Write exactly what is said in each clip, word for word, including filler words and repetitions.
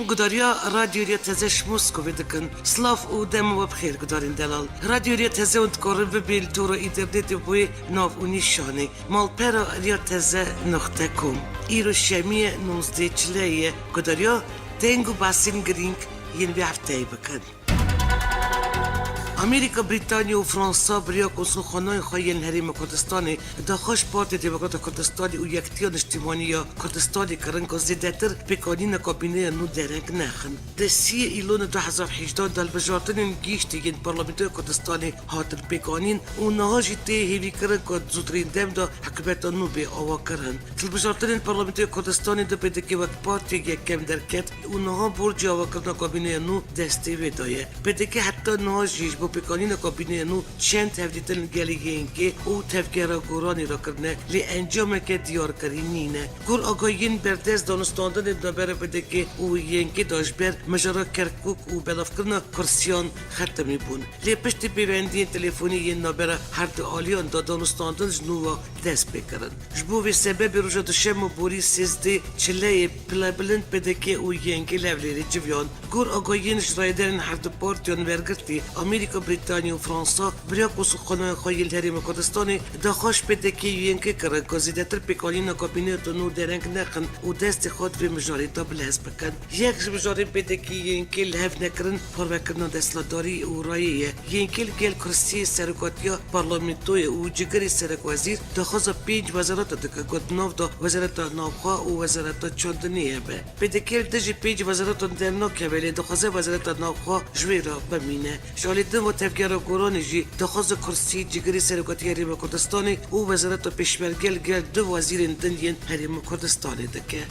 Gudariya Radyo Riya Teze ji Moskovê dikin. Silav û dem we bi xêr gudarên delal. Radyo Riya Teze hûn dikarin bibên li tora înternetê bo yê nav û nîşanê. Malpera Riya Teze noqte com. Îro şemiyê nûzdeh çileyê ye. Gudariya deng û behsên girîng yên vê hefteyê bikin. Amerîka, Brîtanya û Fransa bi riya konsulxanayên xwe yên Herêma Kurdistanê daxwaz ji Partiya Demokrata Kurdistanê û Yekitiya Niştimanî ya Kurdistanê kirin ku zêdetir pêkanîna kabîneya nû dereng nexin. Di siyê Îlona du hezar hejdeh de hilbijartinên giştî yên Parlamentoya Kurdistanê hatin pêkanîn û niha jî tê hêvîkirin ku di zûtirîn dem de hikûmeta nû bê avakirin. Hilbijartinên Parlamentoya Kurdistanê de P D K wek partiyek yekem derket û niha borcê avakirina kabîneya nû destê wê de ye. P D K heta niha jî ji bo pêkanîna kabîneya nû çend hevdîtin li gel Y N K û Tevgera Goranî re kirine, lê encameke diyarkirî nîne. Gor agahiyên berdest, danûstandinên navbera P D K û Y N K de ji ber mijara Kerkûk û belavkirina kursiyan xetimî bûn. Lê piştî pêwendiyên telefonî yên navbera her du aliyan de danûstandin ji nû ve dest pê kirin. Ji bo vê sebebê roja duşemê borî sêzdeh çileyê pilebilind P D K û Y N K li Hewlêrê civiyan. Gor agahiyên ji rayedarên her du partiyan wergirtî, Amerîka, Brîtanya û Fransa bi riya konsulxanayên xwe yên li Herêma Kurdistanê daxwaz ji P D K û Y N K kirin ku zêdetir pêkanîna kabîneya nû dereng nexin û destê xwe di vê mijarê de bilez bikin. Yek ji mijarên P D K Y N K li hev nekirin parvekirina desthilatdarî û rayê ye. Y N K li gel kursiyê serokatiya parlamentoyê û cigirê serokwezîr daxwaza pênc wezarata dike ku di nav de Wezareta Navxwe û Wezareta Çandinê hebe. P D K li dijî pênc wezaratan dernakeve, lê dixwaze Wezareta Navxwe ji wê re bimîne. Ji alî din ve Tevgera Goranê jî daxwaza kursî cigirê serokatiya Herêma Kurdistanê û Wezareta Pêşmerge li gel du wezîrên din yên Herêma Kurdistanê dike.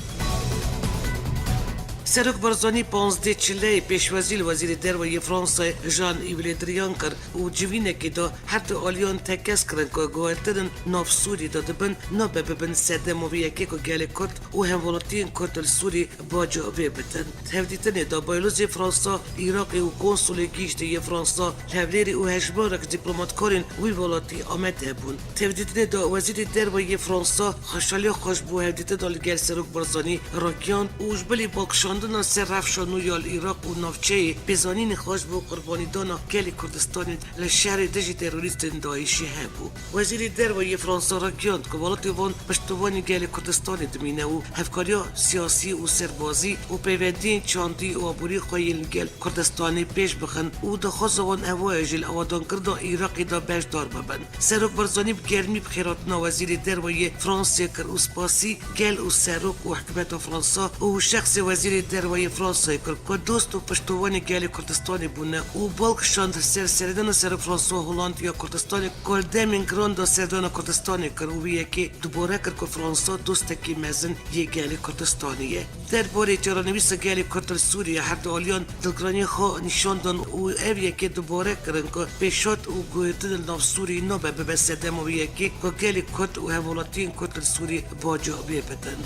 Serok Barzanî panzdeh çileyê pêşwazî li Wezîrê Derve yê Fransayê Jean-Yves Le Drian kir û civînekê de her du aliyan tekez kirin ku guhertinên nav Sûrî de dibin nabe bibin sedema vê yekê ku gelê Kurd û hemwelatiyên Kurd li Sûrî baca vê bidin. Di hevdîtinê de Baylozê Fransa, Iraqê û konsulê giştî yê Fransa li Hewlêrê û hejmarek dîplomatkarên wî welatî amade bûn. Di hevdîtinê de Wezîrê Derve yê Fransa xweşhaliya xwe ji bo hevdîtina li gel Serok Barzanî ragihand û ji bilî balkişandina ser rewşa nû ya li Iraq û navçeyê pêzanînê xwe ji bo qurbanîdana gelê Kurdistanê li şerê dijî terorîstên DAIŞ'ê hebû. Wezîrê Derve yê Fransa ragihand ku welatê wan piştevanî gelê Kurdistanê dimîne û hevkariya siyasî û serbazî û peywendiyên çandî û aborî xwe yên li gel Kurdistanê pêş bixin û daxwaza wan ev waye jî li avadankirina Iraqê de beşdar bibin. Serok Barzanî bi germî bi xêrhatina Wezîrê Derve yê Fransê kir û spasî gel û serok û hikûmeta Fransa û şexsê Wezîrê Derve yê Fransayê kir ku dost û piştowanê gelê Kurdistanê bûne û bal kişand ser serdana Serok François Hollande ya Kurdistanê ku li demên giran de serdana Kurdistanê kir û wî yekê dubare kir ku Fransa dostekî mezin yê gelê Kurdistanê ye. Derbarê çarenivîsa gelê Kurd li Sûriyê her du aliyan dilgiraniya xwe nîşan dan û ev yekê dubare kirin ku pêşhat û guhertin li nav Sûriyê nabe bibe sedema wê yekê ku gelê Kurd û hevwelatiyên Kurd li Sûriyê baca wê bidin.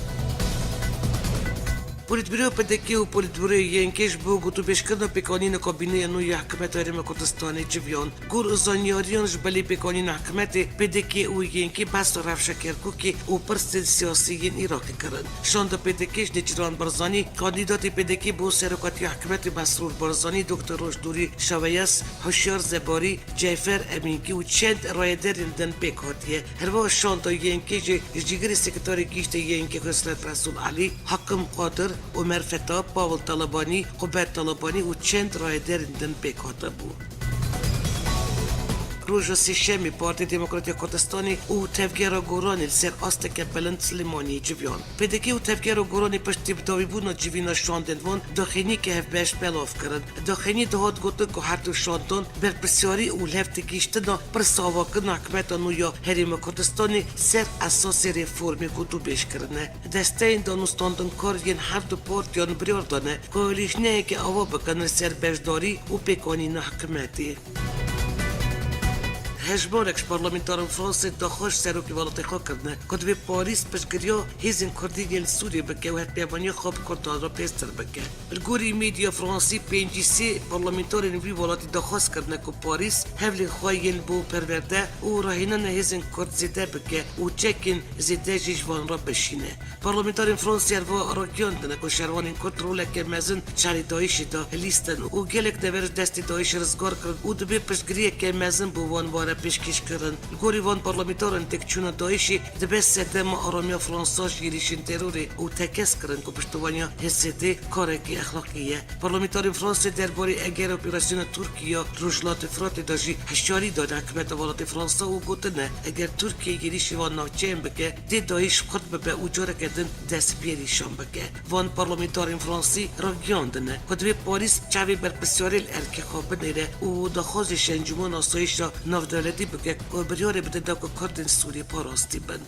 Polîtbîroya P D K û Polîtbîroya Y N K ji bo gotûbêjkirina pêkanîna kabîneya nû ya Hikûmeta Herêma Kurdistanê civiyan. Gor û zanyariyan ji belê pêkanîna hikûmetê, P D K û Y N K behsa rewşa Kerkûkê û pirsên siyasî yên Iraqê kirin. Şanda P D K ji nêçîrvan Barzanî, kandîdatê P D K bo serokatiya hikûmetê Mesrûr Barzanî, Doktor Roj Nûrî, Şaweyas, Huşyar Zebarî, Ceyfer Emînkî û çend rayedarên din pêk hatiye. Herwiha şanda Y N K jî ji cîgirê sekreterê giştî Y N K Husret Resûl Elî, Hakim Qadir, Omer Feta, Pawel Talabanî, Qubet Talabanî û çend rayedarên din pêk hatibû. Roja Sêşemê Partiya Demokratîk ya Kurdistanê û Tevgera Goranê li ser asteke bilind Silêmaniyê civiyan. P D K û Tevgera Goranê piştî bidawîbûna civîna şandên wan daxuyaniyeke hevbeş belav kirin. Daxuyaniyê dihat gotin ku her du şandan berpirsyarî û li hev têgihiştina pirsa avakirina hikûmeta nû ya Herêma Kurdistanê ser esasê reformê gotûbêj kirine. Desteyên danûstandinkar yên her du partiyan biryar dane ku lîjneyeke ava bikin li ser beşdarî û pêkanîna hikûmetê. Hejmarek ji parlamentarên Fransê daxwaz ji serokê welatê xwe kirine ku divê Parîs piştgiriya hêzên Kurdî yên li Sûriyê bike û hevpeyvaniya xwe bi Kurdan re pêztir bike. Li gorî medya Fransî, pêncî sê parlamentarên wî welatî daxwaz kirine ku Parîs hewlên xwe yên bo perwerde û rahênana hêzên Kurd zêde bike û çekên zêde jî ji van re bişîne. Parlamentarên Fransî her wiha ragihiyandine ku şervanên Kurd roleke mezin di şerê DAIŞê de hilîstin û gelek dever ji destê DAIŞê rizgar kirin û divê piştgiriyeke mezin bo wan were pêşkêşkirin. Li gorî van parlamentaran têkçûna DAIŞê dibe sedema aramiya Fransa ji êrîşên terorê û tekez kirin ku piştevaniya H S D karekî exlaqî ye. Parlamentarên Fransê derbarê eger operasyona Tirkiyê ya Rojhilatê Firatê de jî hişyarî dane hikûmeta welatê Fransa û gotine, eger Tirkiye êrîşî van navçeyan bike, dê DAIŞ xurt bibe û careke din dest bi êrîşan bike. Van parlamentarên Fransî ragihiyandine ku divê Parîs çavê berpirsyarê li erkê xwe binêre û daxwazê ji Encûmena Asayîşa Navdewletî bike ku biryarê bide da ku Kurdên Sûriyê parastî bin.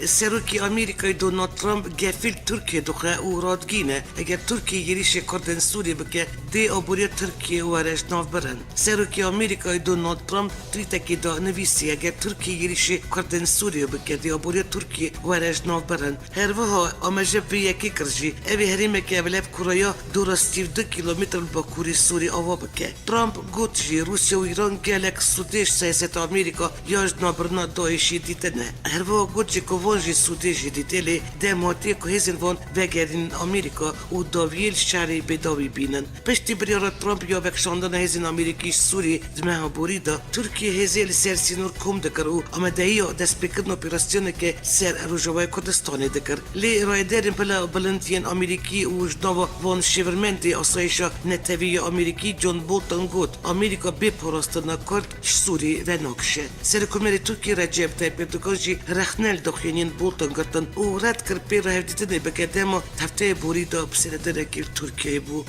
Serokê Amerîkayê Donald Trump gefî li Tirkiyê dixwe û radigihîne, eger Tirkiye êrîşê Kurdên Sûriyê bike, dê aboriya Tirkiyê were ji nav birin. Serokê Amerîkayê Donald Trump twîtekê de nivîsî, eger Tirkiye êrîşê Kurdên Sûriyê bike, dê aboriya Tirkiyê were ji nav birin. Her wiha amaje vê yekê kir jî, ew ê herêmeke ewlev kuraya dora sî û du kîlometr li bakurî Sûrî ava bike. Trump got jî, Rûsya û Îran gelek sûdê ji siyaseta Amerîka ya ji navbirina DAIŞê dîtine. Her wiha got jî ku van jî sûdê jê dîtê, lê dem hatiye ku hêzên van vegerînin Amerîka û dawiyê li şerê bêdawî bînin. Piştî biryara Trump ya vekişandina hêzên Amerîkî ji Sûriyê di meha borî de, Tirkiye hêzê li ser sînor kom dikir û amadehiya destpêkirina operasyoneke ser Rojavayê Kurdistanê dikir. Lê rayedarên pila bilind yên Amerîkî û ji nava van şêwirmendê asayişa netewî ya Amerîkî John Bolton got, Amerîka bê parastina Kurd ji Sûrî venakişe. Serokkomarê Tirkiyê Recep Tayyip Erdogan jî rexne li daxuyaniyên Bolton girtin û red kir pê re hevdîtinê bike dema hefteyê borî de bi seredanekî li Tirkiyeyê bû.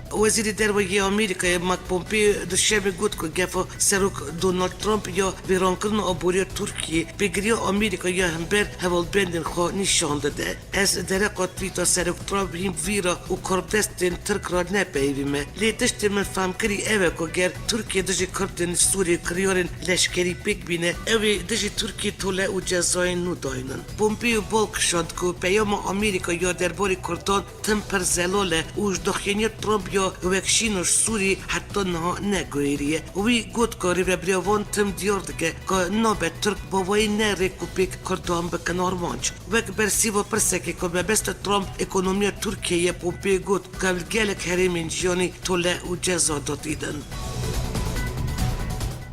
Wezîrê Derve yê Amerîkayê Mike Pompeo duşemê got ku gefa Serok Donald Trump ya vêrankirina aboriya Tirkiyê pêgiriya Amerîka ya hember hevalbendên xwe nîşan dide. Ez dereqa twîta Serok Trump hîn vî re û karbidestên Tirk re nepeyivîme. Lê tiştê min fehm kirî ew e ku ger Tirkiye dijî Kurdên Sûriyê kiryarên leşkerî pêk bîne, ew ê dijî Tirkiyê tole û cezayên nû daynin. Pompeo bal kişand ku peyama Amerîka ya derbarê Kurdan tim pir zelal e û ji daxuyaniya Trump ya wekşîna ji Sûrî heta niha neguhêriye. Wî got ku rêvebiriya van tim diyar dike ku nabe Tirk bavayî ne rêk û pêk Kurdan bikin armanc. Wek bersîva pirsekê ku mebesta Trump ekonomiya Tirkiyeyê ye, Pompeo got ku ev li gelek herêmên jiyanî tole û ceza datînin.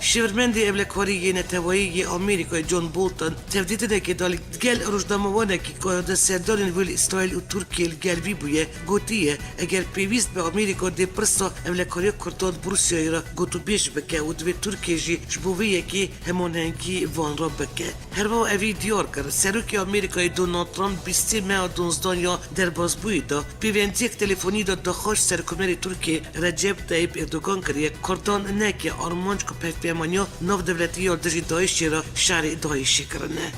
Şêwirmendê Ewlekarî yê Neteweyî yê Amerîkayê John Bolton tevdîtinekê da li gel rojnamewanekî ku di serdanên wê li Îsraîl û Tirkiyê li gel vî bûye, gotiye, eger pêwîst be Amerîka dê pirsa ewlekariya Kurdan bi Rûsyayê re gotûbêj bike û divê Tirkiye jî ji bo vê yekê hemanengî van re bike. Herwiha evî diyar kir, Serokê Amerîkayê Donald Trump bîst sê meha duwazdeh ya derbasbûyî de pêvendiyek telefonî de daxwaz ji Serokkomarê Tirkiyê Recep Tayyip Erdogan kiriye, Kurdan neke armanc ku pevpeyamaniya navdewletî ya dijî DAIŞê re şerê DAIŞê kirine.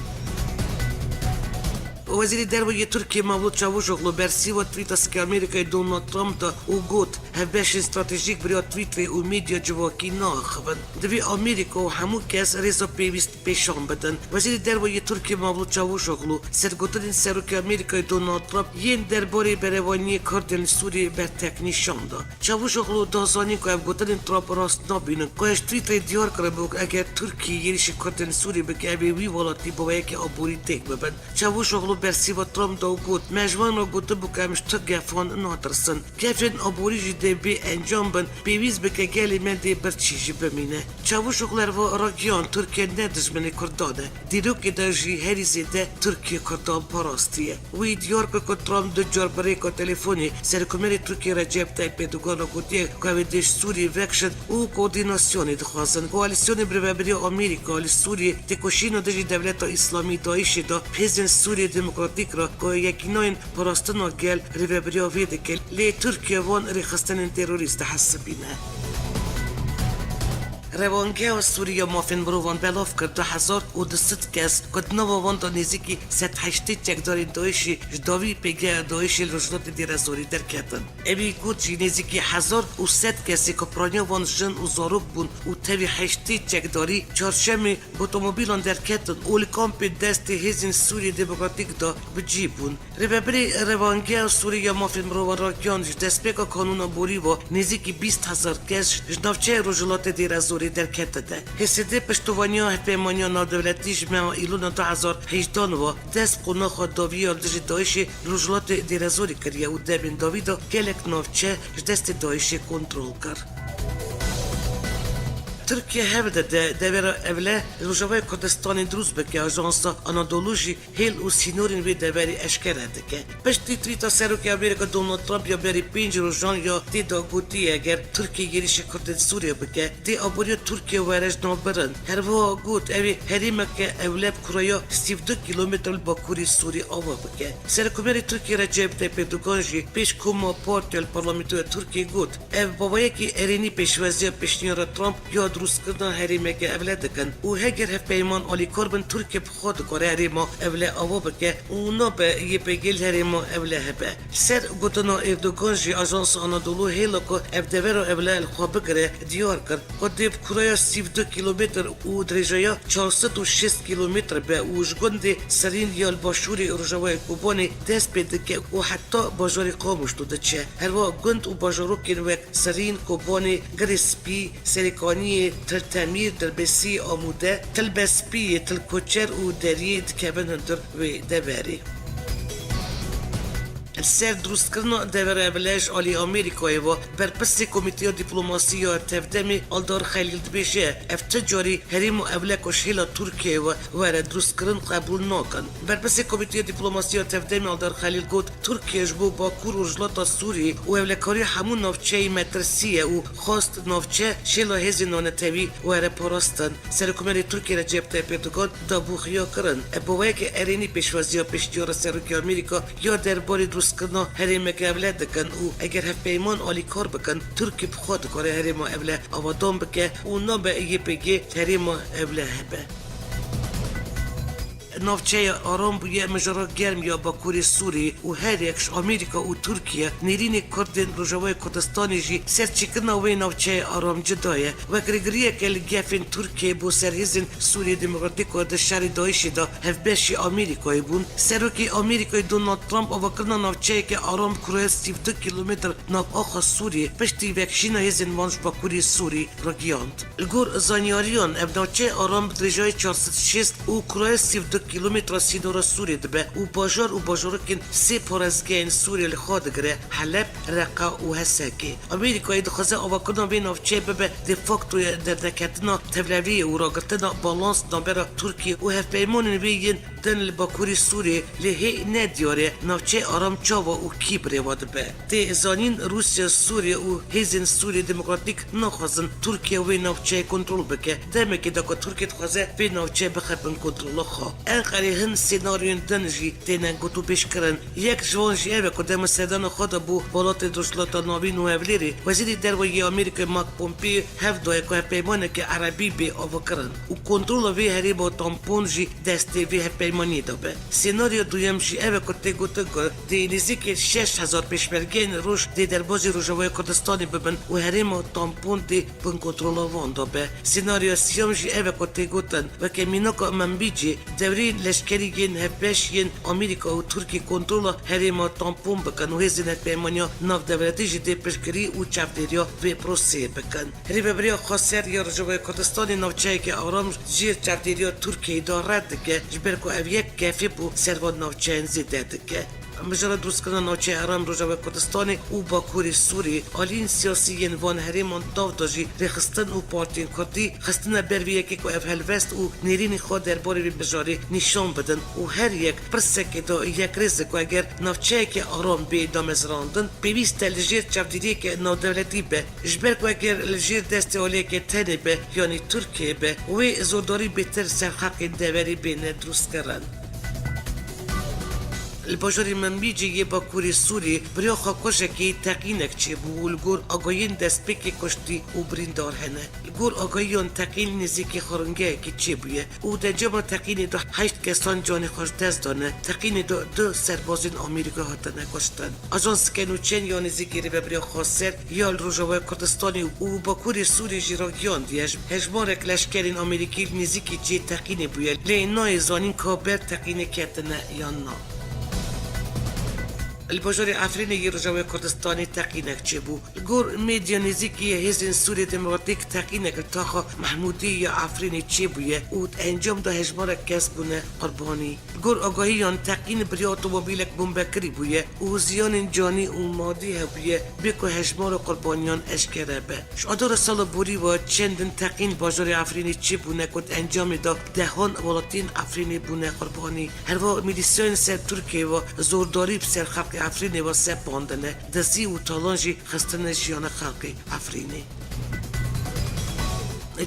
Wezîrê Derve yê Tirkiyê Mevlût Çavuşoglu bersîva twîta Serokê Amerîkayê Donald Trump da û got, hevbeşên stratejîk bi rêya Twitterê û medya civakî naaxivin. Divê Amerîka û hemû kes rêza pêwîst pêşan bidin. Wezîrê Derve yê Tirkiyê Mevlût Çavuşoglu ser gotinên Serokê Amerîkayê Donald Trump yên derbarê berevaniyê Kurdên li Sûriyê bertek nîşan da. Çavuşoglu da zanîn ku ev gotinên Trump rast nabînin, ku ji Twitterê diyar kiribû, eger Tirkiye êrîşî Kurdên li Sûriyê bike, ev ê wî welatî bi weyekê aborî têk bibin. Çavuşoglu bersîva Trump da û got, me ji wan re gotibû ku em ji tu gefan natirsin. Gefên aborî jî dê bê encam bin, pêwîst bike gelê me dê birçî jî bimîne. Çavuşoglu herwiha ragihand, Tirkiye ne dijminê Kurdan e. Dîrokê de jî herî zêde Tirkiye Kurdan parastiye. Wî diyar kir ku Trump du car bi rêka telefonê Serokkomarê Tirkiyê Recep Tayyip Erdogan re gotiye ku ew ê dê ji Sûriyê vekişin û koordînasyonê dixwazin. Koalîsyonê bi rêvebiriya Amerîka li Sûriyê têkoşîna dijî Dewleta Îslamî DAIŞê de bi hêzên Sûriyê Demokratîk re ku yekînayên parastina gel rêvebiriya vê dike, lê Tirkiye van rêxistinên terorîst dihesibîne. Rewangeha Sûrî ya Mafên Mirovan belav kir du hezar û du sed kes ku di nava wan de nêzîkî sed heştê çekdarên DAIŞê ji dawî pêgeha DAIŞê li Rojhilatê Dêra Zorî derketin. Ewî got jî nêzîkî hezar û sed kesê ku piraniya wan jin û zarok bûn û tevî heştê çekdarî çarşemê bi otomobîlan derketin û li kampê destê Hêzên Sûriyê Demokratîk de bi cî bûn. Rêvebirê Rewangeha Sûrî ya Mafên Mirovan ragihand, ji destpêka kanûna borî ve nêzîkî bîst hezar kes ji navçeya Rojhilatê Dêra Zorê derketine. H S D piştovaniya Hevpeymaniya Navdewletî ji meha Îlona du hezar hejdan ve dest qonaxa dawî ya li dijî DAIŞê li Rojhilatê Dêra Zorê kiriye û demên dawî de gelek navçe ji destê DAIŞê kontrol kir. Tirkiye hewl dide devera Ewle li Rojavayê Kurdistanê dirûst bike. Ajansa Anadolu jî hêl û sînorên vê deverê eşkere dike. Piştî twîta Serokê Amerîka Donald Trump ya berî pênc rojan ya tê de gotiye, eger Tirkiye êrîşê Kurdên Sûriyê bike, dê aboriya Tirkiye were ji nav birin. Her wiha got, ew ê herêmeke Ewle bi kureya sî û du kîlometre li bakurê Sûrî ava bike. Serokomerê Tirkiye Recep Tayyip Erdogan jî pêş koma partiya li parlamentoya Tirkiyê got, ev bi awayekî erênî pêşwaziya pêşniyara Trump ya dirûstkirina herêmeke Ewle dikin û heger hevpeyman alîkar bin, Tirkiye bi xwe dikare herêma Ewle ava bike û nabe Y P G li herêma Ewle hebe. Li ser gotina Erdogan jî Ajansa Anadolu hêla ku ev devera Ewle li xwe bigire diyar kir, ku dê bi kureya sî û du kîlometr û dirêjaya çar sed û şêst kîlometr be û ji gundê Serîn ya li başûrê rojavayê Kobanê dest pê dike û heta bajarê Qamişlo diçe. Herwiha gund û bajarokên wek Serîn, Kobanê, Girê Spî, Serêkaniyê, Til Temîr, Dirbêsî, Amûde, Til Bespiyê, Til Koçer û Deriyê dikevin hundir wê deverê. Li ser dirûstkirina devera Ewle ji alî Amerîkayê ve berpirsê Komîteya Dîplomasî ya Tevdemê Aldar Xelîl dibêje, ev ti carî herêma Ewle ku ji hêla Tirkiyeyê ve were dirûstkirin qebûl nakin. Berpirsê Komîteya Dîplomasî ya Tevdemê Aldar Xelîl got, Tirkiye ji bo Bakur û Rojhilata Sûriyê û ewlekarî hemû navçeyî metirsî ye û xwest navçe ji hêla hêzên nanetewî were parastin. Serokomerê Tirkiyê Recep Tayyip Erdogan da bû xiyakirin. Ev bi awayeke erênî pêşwaziya pêşniyara Serokê Amerîka ya derbarê dirûstkirina herêmeke Ewle dikin û eger hevpeyman alîkar bikin, Tirkiye bi xwe dikare herêma Ewle avadan bike û nabe Y P G herêma Ewle hebe. Navçeya Aram bûye mijara germ ya Bakurê Sûriyê û her yek ji Amerîka û Tirkiye nêrînê Kurdên Rojavayê Kurdistanê jî serçêkirina wê navçeyê Aram cuda ye. Wek rêgiriyeke li gefên Tirkiyeyê bo ser Hêzên Sûriyê Demokratîk ku di şerê DAIŞê de hevbeşê Amerîkayê bûn, Serokê Amerîkayê Donald Trump avakirina navçeyeke Aram bi kureya sî û du kîlometr nav axa Sûriyê piştî vekişîna hêzên wan ji Bakurê Sûrî ragihand. Li gor zanyariyan, ev navçeya Aram bi dirêjayî çar sed şêst û kureya sî û du kîlometra sînora Sûriyê dibe û bajar û bajarokên sê parêzgehên Sûriyê li xwe digire, Heleb, Reqa û Hesekê. Amerîkayê dixwaze avakirina vê navçeyê bibe de facto ye derneketina tevleviyê û ragirtina balans navbera Tirkiye û hevpeymanên wê yên din li Bakurê Sûriyê, lê hê ne diyar e navçeyê Aram çawa û kî birêve dibe. Tê zanîn, Rûsya, Sûriye û Hêzên Sûriyê Demokratîk naxwazin Tirkiye wê navçeyê kontrol bike. Demekê de ku Tirkiye dixwaze vê navçeyê bixe bin kontrola xwe. Enqerê hin senaryoyên din jî têne gotûbêjkirin. Yek ji wan jî ev e ku dema serdana xwe de bo welatên Rojhilata Navîn û Hevlêrê, Wezîrê Derve yê Amerîkayê Mike Pompeo hev daye ku hevpeymaneke erebî bê avakirin û kontrola vê herêma tampon jî destê vê hevpeymaniyê de be. Senaryo duyem jî ev e ku tê gotin ku dê nêzîkî şeş hezar pêşmergeyên Roj dê derbazî Rojavayê Kurdistanê bibin û herêma tampon dê bin kontrola wan de be. Senaryo siyam jî ev e ku tê gotin, weke mînaka Minbicê, dewrên leşkerî yên hevbeş yên Amerîka û Tirkiyê kontrola herêma tampon bikin û hêzên hevpeymaniya navdewletî jî dê piştgirî û çavdêriya vê proseyê bikin. Rêveberiya Xweser ya Rojavayê Kurdistanê navçeyeke aram jêr çavdêriya Tirkiyeyê de red dike, ji ber ku ev yek gefê bo ser van navçeyan zêde dike. Mijara dirûstkirina navçeya aram Rojavayê Kurdistanê û Bakurê Sûriyê, aliyên siyasî yên van herêman nav de jî rêxistin û partiyên kurdî xistine ber vê yekê ku ev helwest û nêrînê xwe derbarê vê mijarê nîşan bidin û her yek pirsekê de yekrêz e ku eger navçeyeke aram bê damezrandin, pêwîst e li jêr çavdêriyeke navdewletî be. Ji ber ku eger li jêr destê aliyeke tenê be, yanî Tirkiyeyê be, wê zordarî bêtir ser xelkên deverê bêne dirûstkirin. Li bajarê Minbicê yê Bakurê Sûriyê bi rêya xwekujekê teqînek çêbû û li gor agahiyên destpêkê kuştî û birîndar hene. Li Gor agahiyan teqîn nêzîkî xaringehekî çêbûye û di encama teqînê de heşt kesan canê xwe ji dest dane. Teqînê de du serbazên Amerîka hatine kuştin. Ajansa nûçeyan ya nêzîkî Rêveberiya Xweser ya li Rojavaya Kurdistanê û Bakurê Sûriyê jî ragihandiye, hejmarek leşkerên Amerîkî li nêzîkî cihê teqînê bûye, lê nayê zanîn ka ber teqînê ketine yan na. Li bajarê Efrînê yê Rojavaya Kurdistanê teqînek çêbû. Li gor medya nêzîkî yê Hêzên Sûriyê Demokratîk, teqînek li taxa Mehmûdî ya Efrînê çêbûye û di encam de hejmarek kes bûne qurbanî. Li gor agahiyan, teqîn bi rêya otomobîlek bombekirî bûye û ziyanên canî û madî hebûye, bê ku hejmara qurbaniyan eşkere be. Ji adara sala borî ve çendin teqîn bajarê Efrînê çêbûne ku di encamê de dehan welatiyên Efrînê bûne qurbanî. Herwiha milîsyayên ser Tirkiyeyê ve zordarî bi ser xelkê Efrînê ve sepandine, dizî û talan jî xistine jiyana xelkê Efrînê.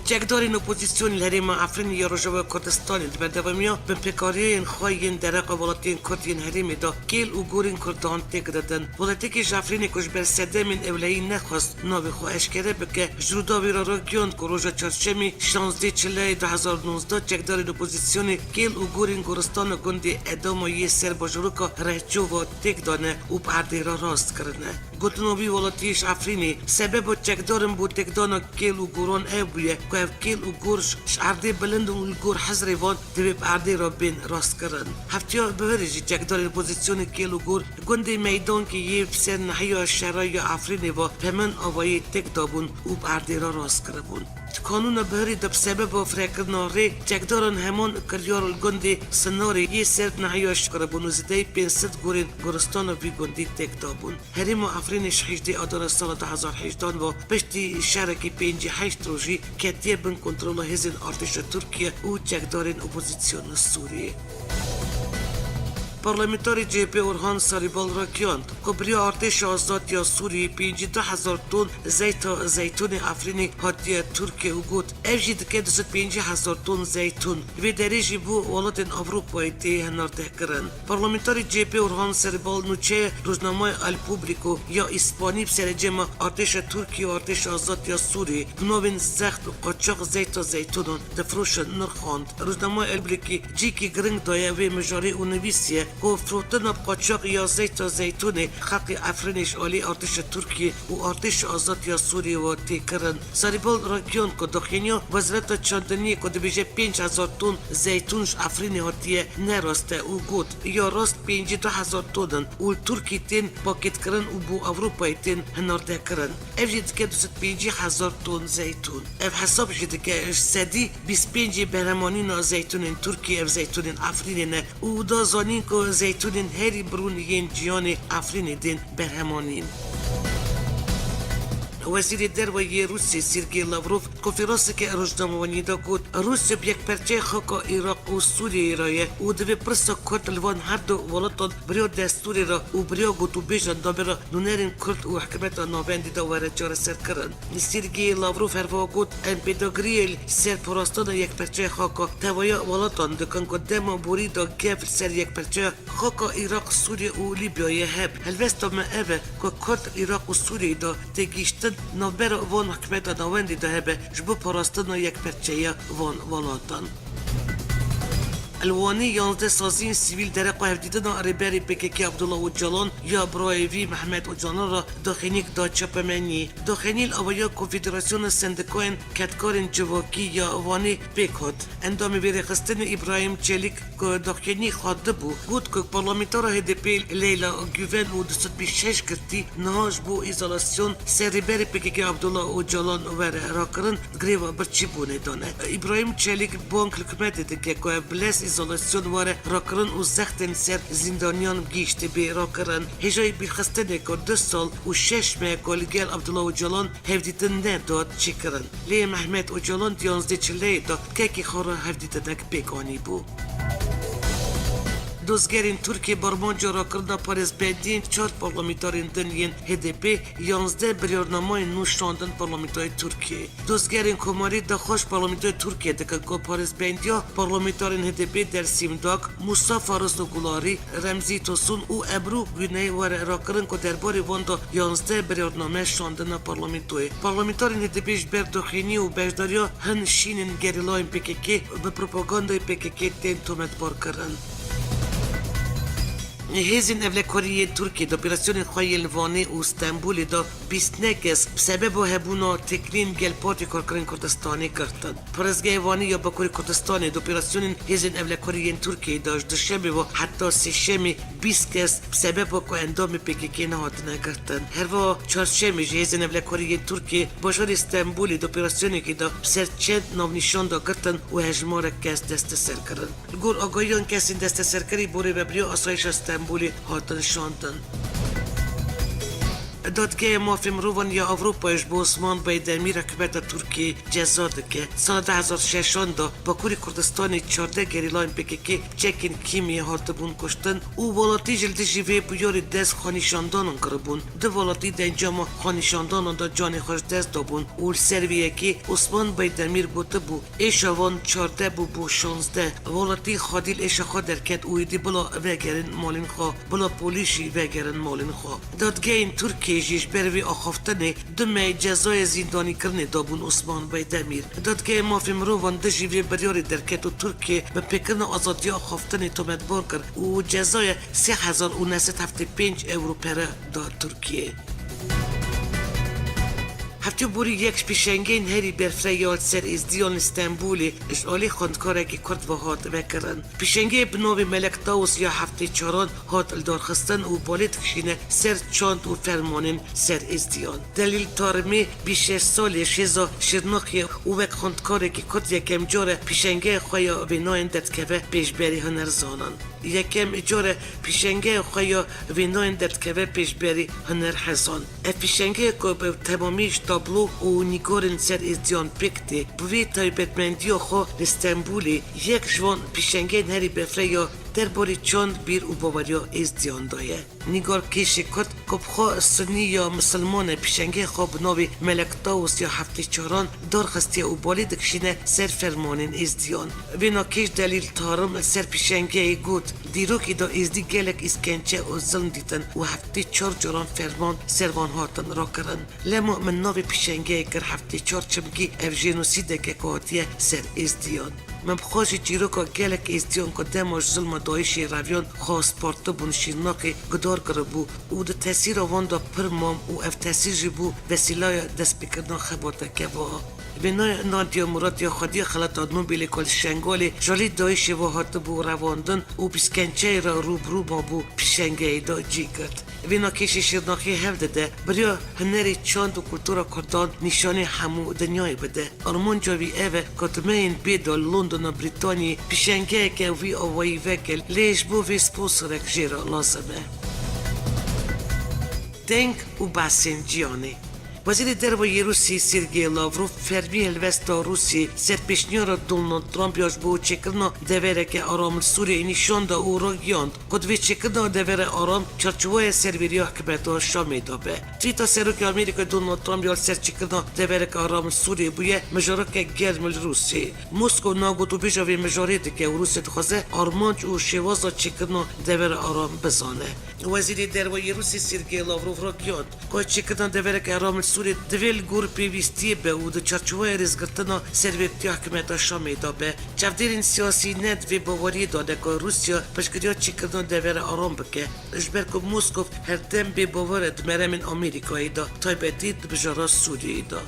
Çekdarên opozîsyonê li herêma Efrînê ya Rojava Kurdistanê di berdewamiya binpêkariyên xwe yên dereqa welatiyên Kurd yên herêmê de kêl û gorên Kurdan têk didin. Welatekî ji Efrînê ku ji ber sedemên ewlehî nexwest navê xwe eşkere bike, ji Rûdawê re ragihand ku roja çarşemê şazdeh çileyê du hezar û nozdeh çekdarên opozîsyonê kêl û gorên goristana gundê Edama yê ser bajaroka Rehçova têk dane û bi erdê re rast kirine. Gotina wî welatiyê ji Efrînê, sebeba çekdarin bo têkdana kêl û goran ev bûye ku ev kêl û gor ji, ji erdê bilind in û li gor hizrê van divê bi erdê re bên rastkirin. Hefteya bihurê jî çekdarên opozîsyonê kêl û gor li gundê Meydankê yê bi ser nahiya şera ya Efrînê ve bi heman avayî têk dabûn û bi erdê re rast kiribûn. Di kanûna bihurê de bi sebeba firehkirina rê çekdaran heman kiryar li gundê Sinarê yê ser nahiya şer kiribûn û zêdeyî pênc sed gorên goristana vî gundî têk dabûn. Herêma Efrînê ji hejdê Adara sala du hezar hejdan ve piştî şerekî pêncî heşt rojî ketiye bin kontrola hêzên artêşa Tirkiye û çekdarên opozîsyona Sûriyê. Parlamenterê C H P Orhan Sarîbal ragihand ku bi riya artêşa azad ya Sûriyê pêncî du hezar ton zeyta zeytûnê Efrînê hatiye Tirkiye û got, ev jî dike du sed pêncî hezar ton zeytûn. Li vê derê jî bo welatên Ewropayê tê hinardehkirin. Parlamenterê C H P Orhan Sarîbal nûçeya rojnameya El Pubblico ya Îspanî bi serecema artêşa Tirkiye û artêşa azad ya Sûriyê bi navên zext û qaçax zeyta zeytûnan difiroşin nirxand. Rojnameya El Pubblico cîkî giring daye vê mijarê û nivîsiye ku firotina bi qaçax ya zeyta zeytûnê xelkê Efrînê ji alî artêşa Tirkiye û artêşa azad ya Sûriyê ve tê kirin. Sarîbal ragihand ku daxuyaniya Wezareta Çandiniyê ku dibêje pênc hezar ton zeytûn ji Efrînê hatiye ne rast e û got, ya rast pêncî du hezar ton in û li Tirkiyê tên pakêtkirin û bo Ewropayê tên hinardekirin. Ev jî dike du sed pêncî hezar ton zeytûn. Ev hesab jî dike ji sedî bîst pêncê berhemanîna zeytûnên Tirkiyê ev zeytûnên Efrînê ne û da zanîn ku zeytûnên herî birûn yên cîhanê Efrînê tên berhemanîn. Wezîrê Derve yê Rûsya Sergey Lavrov konferanseke rojnamevaniyê de got, Rûsya bi yekperçeya xaka Iraq û Sûriyeyê re ye û divê pirsa Kurd li van her du welatan bi riya destûrê re û bi riya gotûbêjan navbera nûnerên Kurd û hikûmeta navendî de were çareserkirin. Sergey Lavrov herwiha got, em pêdagiriyê li ser parastina yekperçeya xaka tevaya welatan dikin ku dema borî de gef li ser yekperçeya xaka Iraq, Sûriye û Lîbyayê hebe. Helwesta me ev e ku Kurd Iraq û Sûriyeyê de têgihiştin navbera van hikûmeta navendî de hebe ji bo parastina yekperçeya van welatan. Li Wanê yanzdeh saziyên sivîl dereqa hevdîtina Rêberê P K K Abdullah Ocalan ya birayê vî Mehmet Ocalan re daxuyaniyek da çapemeniyê. Daxuyanî li avaya Konfederasyona Sendîkayên Kedkarên Civakî ya Wanê pêk hat. Endamê vê rêxistinê Îbrahîm Çelîk ku daxuyaniyê xwe dibû, got ku parlamentera H D P Leyla Guven û du sed bîst şeş girtî niha ji bo îzolasyon ser Rêberê P K K Abdullah Ocalan were rakirin, greva birçîbûnê dane. Îbrahîm Çelîk bang li hikûmetê dike ku ev bi lez îzolasyon were rakirin û zextên ser zîndaniyan gihîştê bê rakirin. Hêjayî bîrxistinê ku du sal û şeş meh ku li gel Abdullah Ocalan hevdîtin nedat çêkirin. Lê Mehmet Ocalan di yanzdeh çileyê de kekê xwe re hevdîtinek pêk anîbû. Dozgerên Tirkiyê bi armanca rakirina parêzbendiyên çar parlamenterên din yên H D P, yanzdeh biryarnameyên nû şandin parlamentoyê Tirkiyê. Dozgerên Komarî daxwaz parlamentoyê Tirkiyê dikin ku parêzbendiya parlamenterên H D P Dersîm Dak, Musa Faris û Gularî, Remzî Tosun û Ebru Güney were rakirin ku derbarê van de yanzdeh biryarname şandine parlamentoyê. Parlamenterên H D P ji ber doxînî û beşdariya hin şînên gerîlayên P K K bi propagandayê P K K tên tometbarkirin. Hêzên Ewlekarî yên Tirkiyê di operasyonên xwe yên li Wanê û Stenbolê de bîst neh kes bi sebeba hebûna têkiliyên gel Partiya Karkerên Kurdistanê girtin. Parêzgeha Wanê ya Bakurê Kurdistanê di operasyonên Hêzên Ewlekarî yên Tirkiyê de ji Duşemê ve heta Sêşemê bîst kes bi sebeba ku endamê P K K nehatine girtin. Herwiha Çarşemê jî Hêzên Ewlekarî yên Tirkiyê bajarê Stenbolê di operasyonekê de bi ser çend navnîşan de girtin û hejmarek kes desteser kirin. Li gor agahiyan, kesên desteserkerî bo rêvebiriya asayişa Stenbolê hatin şandin. Dadgeha Mafê Mirovan ya Ewropayê ji bo Osman Baydemîr hikûmeta Tirkiyê ceza dike. Sala du hezar şeşan de Bakurê Kurdistanê çardeh gerîlayên P K K bi çekên kîmyê hatibûn kuştin û welatî jî li dijî vê bûyerê dest xwenîşandanan kiribûn. Du welatî di encama xwenîşandanan de canê xwe ji dest dabûn û li ser vê yekê Osman Baydemîr gotibû, êşa van çardeh bû bo şazdeh. Welatî xwedî li êşa xwe derket û êdî bila vegerin malên xwe, bila polîs jî vegerin malên xwe. Dadgehên Tirkiyê jî ji ber vê axaftinê du meh cezaya zîndanîkirinê dabûn Osman Baydemîr. Dadgeha Mafê Mirovan dijî vê biryarê derket û Tirkiye bi pêkirina azadiya axaftinê tometbar kir û cezaya sê hezar û neh sed heftê pênc ewro pere da Tirkiyê. Heftê borî yek ji pêşengeyên herî berfireh ya li ser Êzdiyan li Stenbolê ji alî xwendkarekî Kurd ve hat vekirin. Pêşengeyê bi navê Melek Tawus ya heftê çaran hat lidarxistin û balê dikişîne ser çand û fermanên ser Êzdiyan. Delîl Tarimê bîst û şeş salî ye, ji hêza Şirnexê û wek xwendkarekî Kurd yekem car e pêşengeya xwe ya vênayên derdikeve pêşberî hunerzanan. Yekem car e pêşengeya xwe ya vênayên derdikeve pêşberî hunerhezan. Ev pêşengeyek ku bi temamî ji tablo û nîgarên ser êzdiyan pêk tê, bi vê taybetmendiya xwe li Stenbolê yek ji van pêşengeyên herî berfireh ya derbarê çand, bîr û baweriya êzdiyan de ye. Nîgarkêşê Kurd ku bi xwe sunî ya misilman e, pêşengeyê xwe bi navê Melek Tawus ya heftê çaran darxistiye û balê dikişîne ser fermanên êzdiyan. Vênakêş Delîl Tarim li ser pêşengeyê got, Dîrokê de êzdî gelek îskençe û zilm dîtin û heftê çar caran ferman ser van hatin rakirin. Lema min navê pêşengeyê kir heftê çar, çimkî ev jenosîdek e ku hatiye ser êzdiyan. Min bi xwe jî çîroka gelek êzdiyan ku dema ji zilma DAIŞê reviyan xwe spartibûn Şîrnexê guhdar kiribû û di tesîra wan de pir mam û ev tesîr jî bû vesîlaya destpêkirina xebateke wiha. Vênaya Nadia Murad ya xwediyê xelata Nobelê ku li Şengalê ji alî DAIŞê ve hatibû revandin û bi îskençeyê re rû bi rû mabû, pêşengeyê de cî girt. Vênakêşê Şirnexê hewl dide bi riya hunerê çand û kultura Kurdan nîşanî hemû dinyayê bide. Armanca wî ev e ku di mehên bê de li Londona Brîtaniyê pêşengeyeke wî awayî veke, lê ji bo vê sponsorek jê re lazim e. Deng û behsên cîhanê. Wezîrê Derve yê Rûsî Sergey Lavrov fermî helwesta Rûsî ser pêşniyara Donald Trump ya ji bo çêkirina devereke aram li Sûriyeyê nîşan da û ragihand ku divê çêkirina devera aram çarçoweya serveriya hikûmeta Şamê de be. Twîta Serokê Amerîkayê Donald Trump ya li ser çêkirina devereke aram li Sûriyeyê bûye mijareke germ li Rûsiyê. Moskow na gotûbêja vê mijarê dike û Rûsya dixwaze armanc û şêwaza çêkirina devera aram bizane. Wezîrê Derve yê Rûsî Sergey Lavrov ragihand ku çêkirina devereke aram li Sûriyê divê li gor pêwîstiyê be û di çarçoveya rêzgirtina serwebitiya hikûmeta Şamê de be. Çavdêrên siyasî ne di vê baweriyê de ne ku Rûsya piştgiriya çêkirina devera aram bike, ji ber ku Moskow herdem bêbawer e di meremên Amerîkayê de, taybetî di mijara Sûriyeyê de.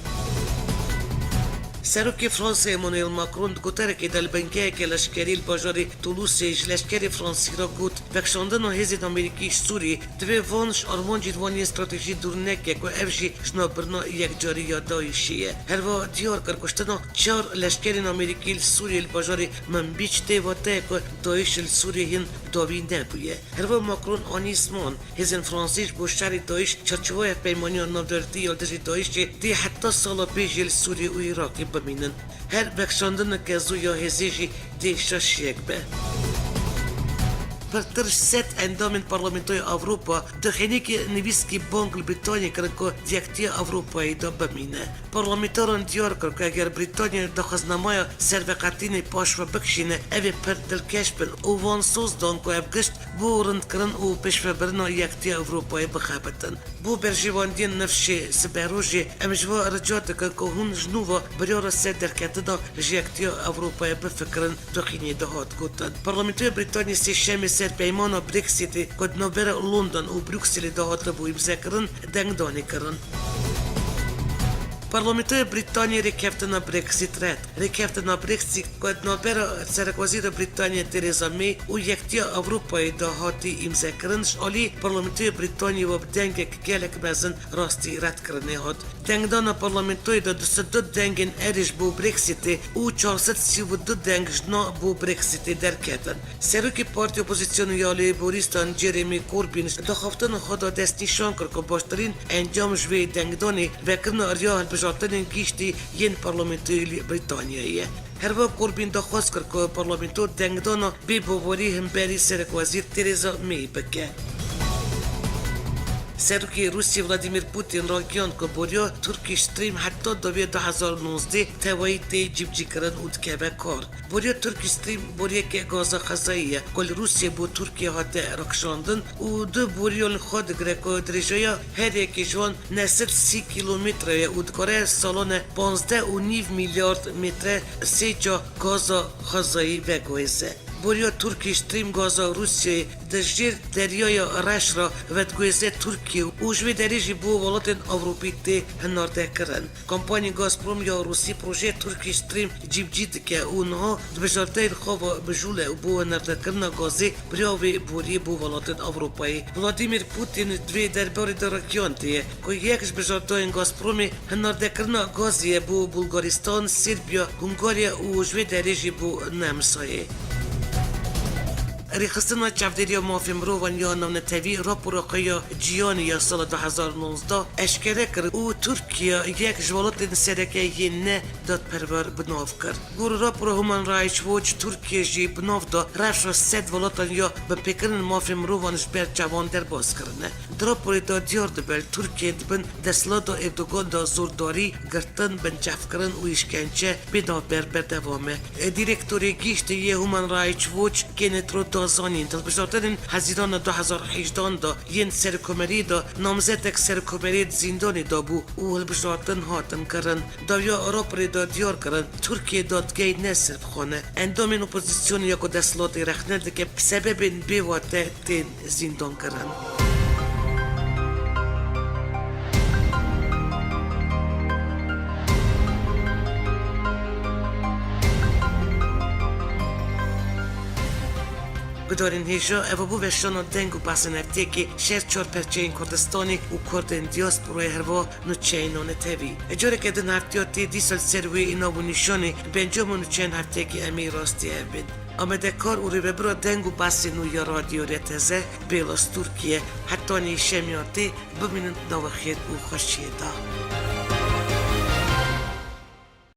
Serokê Fransê Emmanuel Macron di goterekê de li bingeheke leşkerî li bajarê Toulousê ji leşkerê Fransî re got, vekişandina hêzên Amerîkî ji Sûriyê divê van ji armancên wan yên stratejî dûr neke ku ev jî jinavbirina yekcarî ya DAIŞê ye. Herwiha diyar kir, kuştina çar leşkerên Amerîkî li Sûriyê li bajarê Manbîc tê wateyê ku DAIŞ li Sûriyê hin dawî nebûye. Herwiha Macron anî ziman, hêzên Fransî ji bo şerê DAIŞ çarçoveya Peymaniya Navdewletî ya li dijî DAIŞê dê heta sala pêş jî li Sûriyê û Iraqê bimînin. Her vekişandineke zû ya hêzê jî dê şaşiyek be. Pirtir ji sed endamên Parlamentoya Ewropa di xênîkê nivîskî bang li Brîtanyê kirin ku di Yekitiya Ewropayê de bimîne. Parlamenteran diyar kir ku eger Brîtanya daxwaznamaya serveqetînê paş ve bikişîne, ev ê pir dilkeş bin û wan soz dan ku ev gişt bo rindkirin û pêşvebirina Yekitiya Ewropayê bixebitin. Bo berjewendiyên nifşê siberojê, em ji we rica dikin ku hûn ji nû ve biryara ser derketina ji Yekitiya Ewropayê bifikirin, di xênî de hat gotin. Parlamentoya Brîtanyê Sêşemê ser peymana Brexitê ku di navbera London û Brukselê de hatibû îmzekirin, dengdanê kirin. Parlamentoya Brîtanyê rêkeftina Brexit red. Rêkeftina Brexit ku di navbera Serekwezîra Brîtanyê Theresa May û Yekitiya Ewropayê de hatî îmzekirin, ji alî Parlamentoya Brîtanyê ve bi dengek gelek mezin rastî redkirinê hat. Dengdana parlamentoyê de du sed du dengên erê ji bo Brexitê û çar sed sî û du deng ji na bo Brexitê derketin. Serokê Partiya Opozisyonê ya Lêborîstan Jeremy Corbyn di axaftina xwe de destnîşan kir ku baştirîn encam ji vê dengdanê vekirina riya hilbijartinên giştî yên Parlamentoyê Brîtanyayê ye. Herwiha Corbyn daxwaz kir ku parlamento dengdana bêbawerî hemberî serekwezîr Theresa May bike. Serokê Rûsya Vladimir Putin ragihand ku boriya Turkish Stream heta dawiya du hezar û nozdeh tewayî tê cîbicîkirin û dikeve kar. Boriya Turkish Stream boriyeke gaza xwezayî ye ku li Rûsya bo Tirkiye hate rakişandin û du boriyan li xwe digire ku dirêjaya her yekê ji wan neh sed sî kîlometre ye û dikare salane panzdeh û nîv milyard metre sêca gaza xwezayî veguhêze. Boriya Turkish Stream gaza Rûsyayê di jêr Deryaya Reş re vediguhêze Tirkiye û ji vê derê jî bo welatên Ewropî tê hinardekirin. Kompanyê Gazprom ya Rûsî projeyê Turkish Stream cîbicî dike û niha di bijartiyên xwe ve mijûl e û bo hinardekirina gazê bi riya vê boriyê bo welatên Ewropayê. Vladimir Putin di vê derbarê de ragihandiye ku yek ji bijartiyên Gazpromê hinardekirina gazê ye bo Bulgaristan, Serbiya, Hungarya û ji vê derê jî bo Nemsayê. Rêxistina Çavdêriya Mafê Mirovan ya Navnetewî rapora xwe ya cîhanê ya sala du hezar û nozdeh eşkere kir û Tirkiye yek ji welatên sereke yên ne dadperwer bi nav kir. Gor rapora Human Rights Watch, Tirkiye jî bi nav da rewşa sed welatan ya binpêkirinên mafê mirovan ji ber çavan derbas kirine. Di raporê de diyar dibe, li Tirkiye di bin desthilata Erdogan de zordarî, girtin, binçavkirin û îşkence bê navber berdewam e. Direktorê Giştî yê Human Rights Watch, Kenneth Roth da zanîn, di hilbijartinên Hezîrana du hezar û hejdehan de yên serokkomariyê de namzetek serokkomariyê di zîndanê de bû û hilbijartin hatin kirin. Dawiya raporê de diyar kirin, Tirkiye dadgehê ne sirf xwe ne, endamên opozisyonê ya ku desthilatê rexne dike, sebebên bêwate tên zîndankirin. Gudarên hêja, ev bû veşana deng û behsên hefteyekê ji her çar perçeyên Kurdistanê û Kurdên diasporayê, herwiha nûçeyên Navnetewî. Careke din heftiya tê dîsa li ser wê nav û nîşanê bi encama nûçeyên hefteyekê em ê rastî hev bên. Amadekar û rêvebira deng û behsên nû ya Radyo R T Z, Bêla Stûrkî ye. Hetanî şemiya tê, bimînin di nava xêr û xweşiyê de.